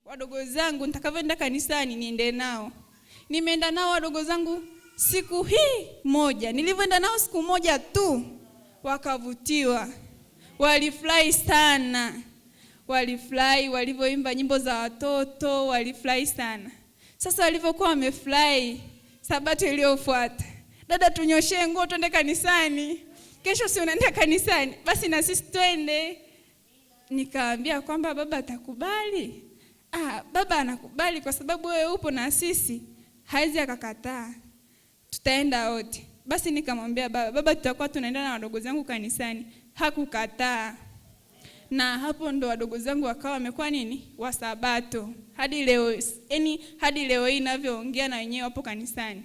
Wadogo zangu nitakavyoenda kanisani niende nao. Nimeenda nao wadogo zangu siku hii moja. Nilivyoenda nao siku moja tu wakavutiwa. Walifurahi sana. Walifurahi walivyoimba nyimbo za watoto, walifurahi sana. Sasa walivyokuwa wamefurahi, sabato iliyofuata, dada, tunyoshee nguo twende kanisani. Kesho si unaenda kanisani? Basi na sisi twende. Nikaambia kwamba baba atakubali. Ah, baba anakubali kwa sababu wewe upo na sisi, hawezi akakataa. Tutaenda wote. Basi nikamwambia baba, baba, tutakuwa tunaenda na wadogo zangu kanisani. Hakukataa. Na hapo ndo wadogo zangu wakawa wamekuwa nini? Wasabato. Hadi leo, yani hadi leo hii ninavyoongea na wenyewe wapo kanisani.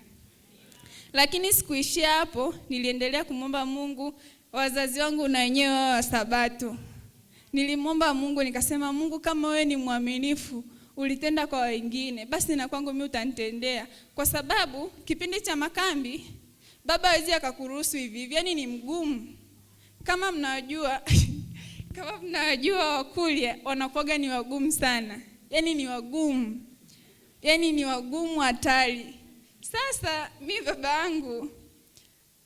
Lakini sikuishia hapo, niliendelea kumwomba Mungu wazazi wangu na wenyewe wawe Wasabato. Nilimwomba Mungu nikasema, Mungu, kama wewe ni mwaminifu, ulitenda kwa wengine, basi na kwangu mimi utanitendea. Kwa sababu kipindi cha makambi baba hawezi akakuruhusu hivi hivi, yani ni mgumu. Kama mnajua kama mnajua Wakurya wanakuwaga ni wagumu sana. Yaani ni wagumu. Yaani ni wagumu hatari. Sasa mi baba yangu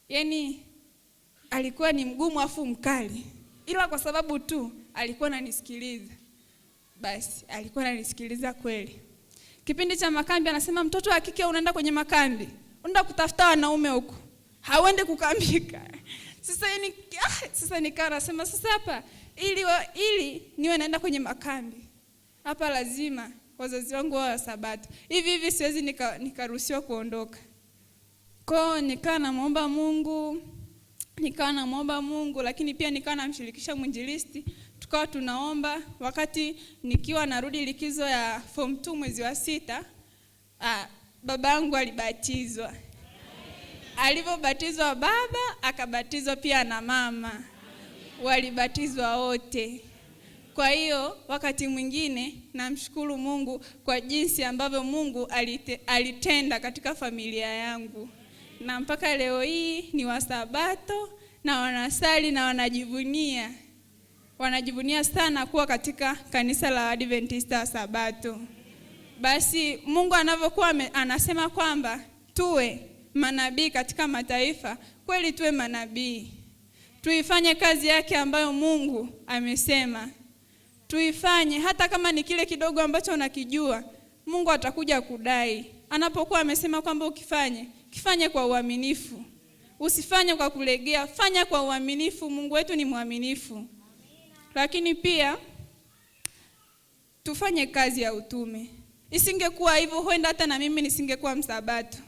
yani alikuwa ni mgumu afu mkali. Ila kwa sababu tu alikuwa ananisikiliza. Basi alikuwa ananisikiliza kweli. Kipindi cha makambi anasema, mtoto wa kike unaenda kwenye makambi, unaenda kutafuta wanaume huko. Hauendi kukambika. Sasa yani, sasa nikawa nasema sasa hapa ili niwe naenda kwenye makambi. Hapa lazima wazazi wangu wawe Wasabato. Hivi hivi siwezi nikaruhusiwa kuondoka. Kwa nikawa namuomba Mungu, nikawa namuomba Mungu, lakini pia nikawa namshirikisha mwinjilisti. Tukawa tunaomba. Wakati nikiwa narudi likizo ya form 2 mwezi wa 6, babangu alibatizwa. Alivyobatizwa baba, akabatizwa pia na mama. Walibatizwa wote. Kwa hiyo wakati mwingine namshukuru Mungu kwa jinsi ambavyo Mungu alitenda katika familia yangu. Na mpaka leo hii ni Wasabato na wanasali na wanajivunia. Wanajivunia sana kuwa katika kanisa la Adventista wa Sabato. Basi Mungu anavyokuwa anasema kwamba tuwe manabii katika mataifa, kweli tuwe manabii. Tuifanye kazi yake ambayo Mungu amesema. Tuifanye hata kama ni kile kidogo ambacho unakijua, Mungu atakuja kudai. Anapokuwa amesema kwamba ukifanye, kifanye kwa uaminifu. Usifanye kwa kulegea, fanya kwa uaminifu. Mungu wetu ni mwaminifu. Lakini pia tufanye kazi ya utume. Isingekuwa hivyo huenda hata na mimi nisingekuwa Msabato.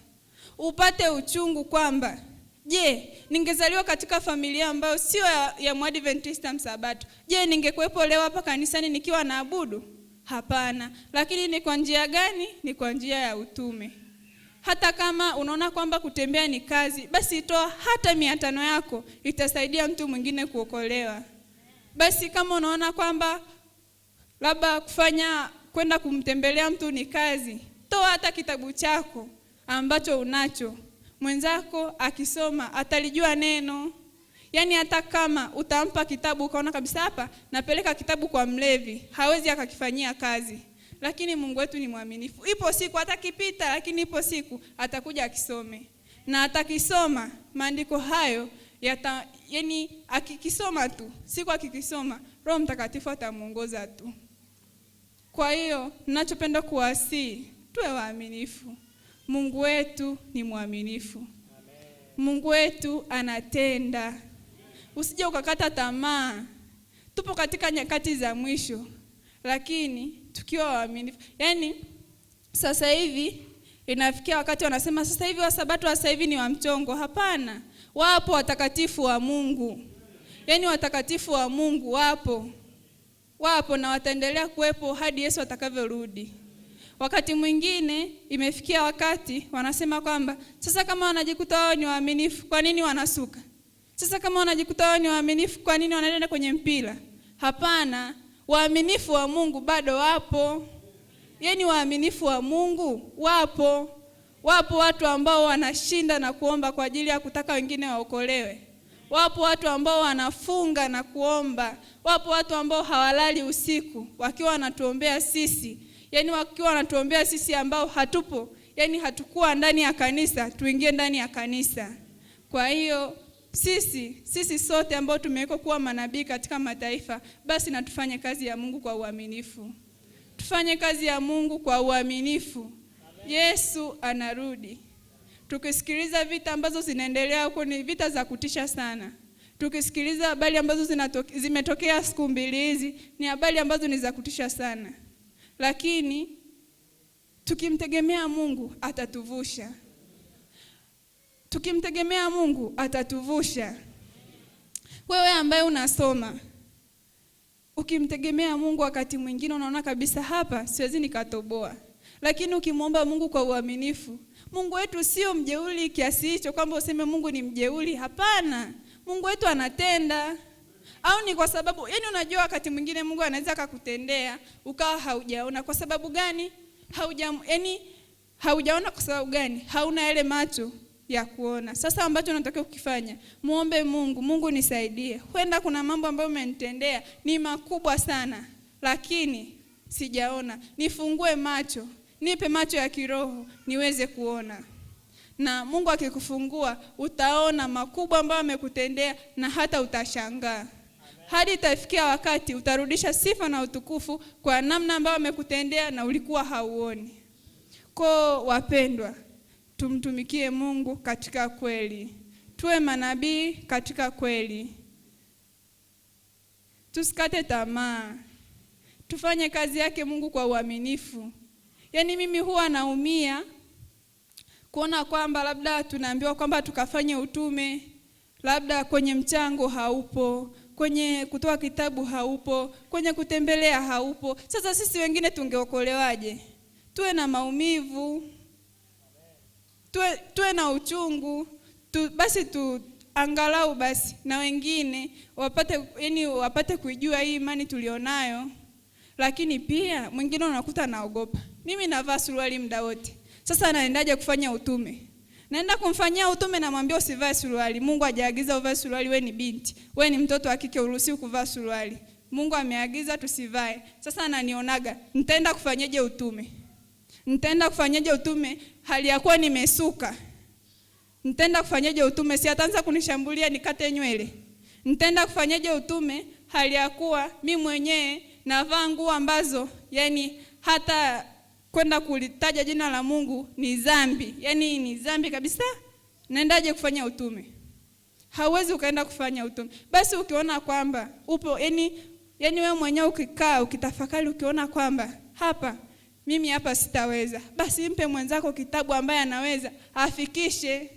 Upate uchungu kwamba je, ningezaliwa katika familia ambayo sio ya Mwadventista Msabato, je, ningekuwepo leo hapa kanisani nikiwa naabudu? Hapana. Lakini ni kwa njia gani? Ni kwa njia ya utume. Hata kama unaona kwamba kutembea ni kazi, basi toa hata 500 yako, itasaidia mtu mwingine kuokolewa. Basi kama unaona kwamba labda kwenda kumtembelea mtu ni kazi, toa hata kitabu chako ambacho unacho. Mwenzako akisoma atalijua neno. Yaani hata kama utampa kitabu ukaona kabisa hapa napeleka kitabu kwa mlevi, hawezi akakifanyia kazi. Lakini Mungu wetu ni mwaminifu. Ipo siku atakipita, lakini ipo siku atakuja akisome. Na atakisoma maandiko hayo yani akikisoma tu, siku akikisoma Roho Mtakatifu atamuongoza tu. Kwa hiyo ninachopenda kuwasihi, tuwe waaminifu. Mungu wetu ni mwaminifu. Mungu wetu anatenda. Usije ukakata tamaa. Tupo katika nyakati za mwisho, lakini tukiwa waaminifu. Yaani sasa hivi inafikia wakati wanasema sasa hivi Wasabato wa sasa hivi ni wa mchongo. Hapana, wapo watakatifu wa Mungu. Yaani watakatifu wa Mungu wapo. Wapo na wataendelea kuwepo hadi Yesu atakavyorudi. Wakati mwingine imefikia wakati wanasema kwamba sasa kama wanajikuta wao ni waaminifu, kwa nini wanasuka? Sasa kama wanajikuta wao ni waaminifu, kwa nini wanaenda kwenye mpira? Hapana, waaminifu wa Mungu bado wapo. Yaani waaminifu wa Mungu wapo. Wapo watu ambao wanashinda na kuomba kwa ajili ya kutaka wengine waokolewe. Wapo watu ambao wanafunga na kuomba, wapo watu ambao hawalali usiku wakiwa wanatuombea sisi, yaani wakiwa wanatuombea sisi ambao hatupo, yaani hatukuwa ndani ya kanisa, tuingie ndani ya kanisa. Kwa hiyo sisi sote ambao tumewekwa kuwa manabii katika mataifa, basi na tufanye kazi ya Mungu kwa uaminifu. Tufanye kazi ya Mungu kwa uaminifu. Yesu anarudi. Tukisikiliza vita ambazo zinaendelea huko ni vita za kutisha sana. Tukisikiliza habari ambazo zimetokea siku mbili hizi ni habari ambazo ni za kutisha sana. Lakini tukimtegemea Mungu atatuvusha. Tukimtegemea Mungu atatuvusha. Wewe ambaye unasoma, ukimtegemea Mungu wakati mwingine unaona kabisa hapa siwezi nikatoboa. Lakini ukimwomba Mungu kwa uaminifu, Mungu wetu sio mjeuri kiasi hicho kwamba useme Mungu ni mjeuri. Hapana, Mungu wetu anatenda. Au ni kwa sababu, yaani unajua wakati mwingine Mungu anaweza akakutendea ukawa haujaona. Kwa sababu gani? Haujaona kwa sababu gani? Hauna yale macho ya kuona. Sasa ambacho unatakiwa kukifanya, muombe Mungu, Mungu nisaidie. Huenda kuna mambo ambayo umenitendea ni makubwa sana, lakini sijaona. Nifungue macho, nipe macho ya kiroho niweze kuona. Na Mungu akikufungua utaona makubwa ambayo amekutendea na hata utashangaa. Hadi itafikia wakati utarudisha sifa na utukufu kwa namna ambayo amekutendea na ulikuwa hauoni. Kwa wapendwa, tumtumikie Mungu katika kweli. Tuwe manabii katika kweli. Tusikate tamaa. Tufanye kazi yake Mungu kwa uaminifu. Yaani mimi huwa naumia kuona kwamba labda tunaambiwa kwamba tukafanye utume, labda kwenye mchango haupo, kwenye kutoa kitabu haupo, kwenye kutembelea haupo. Sasa sisi wengine tungeokolewaje? Tuwe na maumivu, tuwe na uchungu, basi tu angalau basi na wengine wapate, yani wapate kuijua hii imani tulionayo. Lakini pia mwingine unakuta anaogopa. Mimi navaa suruali muda wote. Sasa naendaje kufanya utume? Naenda kumfanyia utume, namwambia usivae suruali. Mungu hajaagiza uvae suruali, wewe ni binti. Wewe ni mtoto wa kike, uruhusiwi kuvaa suruali. Mungu ameagiza tusivae. Sasa ananionaga, nitaenda kufanyaje utume? Nitaenda kufanyaje utume hali ya kuwa nimesuka? Nitaenda kufanyaje utume? Si ataanza kunishambulia nikate nywele? Nitaenda kufanyaje utume hali ya kuwa mimi mwenyewe navaa nguo ambazo yani hata kwenda kulitaja jina la Mungu ni dhambi. Yani ni dhambi kabisa. Naendaje kufanya utume? Hauwezi ukaenda kufanya utume. Basi ukiona kwamba upo, yani wewe mwenyewe ukikaa ukitafakari, ukiona kwamba hapa mimi hapa sitaweza, basi mpe mwenzako kitabu ambaye anaweza afikishe.